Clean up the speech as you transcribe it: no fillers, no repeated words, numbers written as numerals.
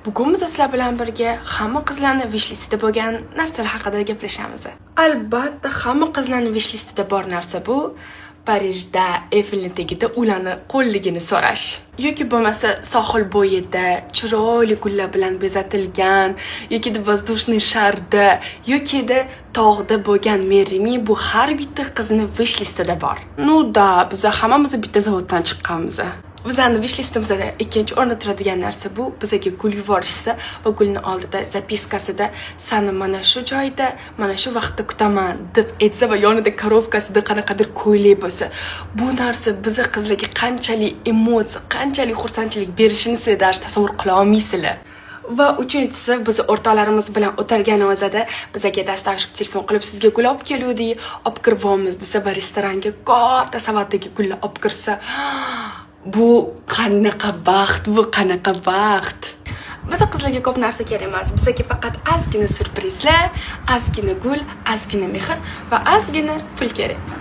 Bugun biz sizlar bilan birga hamma qizlarni wishlistida bo'lgan narsalar haqida gaplashamiz. Albatta, hamma qizlarni wishlistida bor narsa bu Parijda Eyfelni tagida ularni qo'lligini so'rash. Yoki bo'lmasa sohil bo'yida chiroyli gullar bilan bezatilgan, yoki воздушный sharda, yoki tog'da bo'lgan "Marry me", bu har bitta qizni wishlistida bor. Ну да, biz hammamiz bitta zavoddan chiqqanmiz. Bizani wishlistimizda ikkinchi o'rinda turadigan narsa bu bizaga gul yuborishsa va gulni oldida записка sida "Sani mana shu joyda, mana shu vaqtda kutaman" deb aytsa va yonida коробка sida qanaqadir ko'ylak bo'lsa, bu narsa biza qizlarga qanchalik emotsiya, qanchalik xursandchilik berishini sizlar даже tasavvur qila olmaysizlar. Va uchinchisi, biz o'rtoqlarimiz bilan o'tirganimizda bizaga доставщик telefon qilib, "Sizga gul olib keluvdik, olib kiryapmiz" desa va restoranga katta savatdagi gullar olib kirsa, bu qanaqa baxt, bu qanaqa baxt! Biza qizlarga ko'p narsa kerak emas. Bizga faqat ozgina syurprizlar, ozgina gul, ozgina mehr va ozgina pul kerak.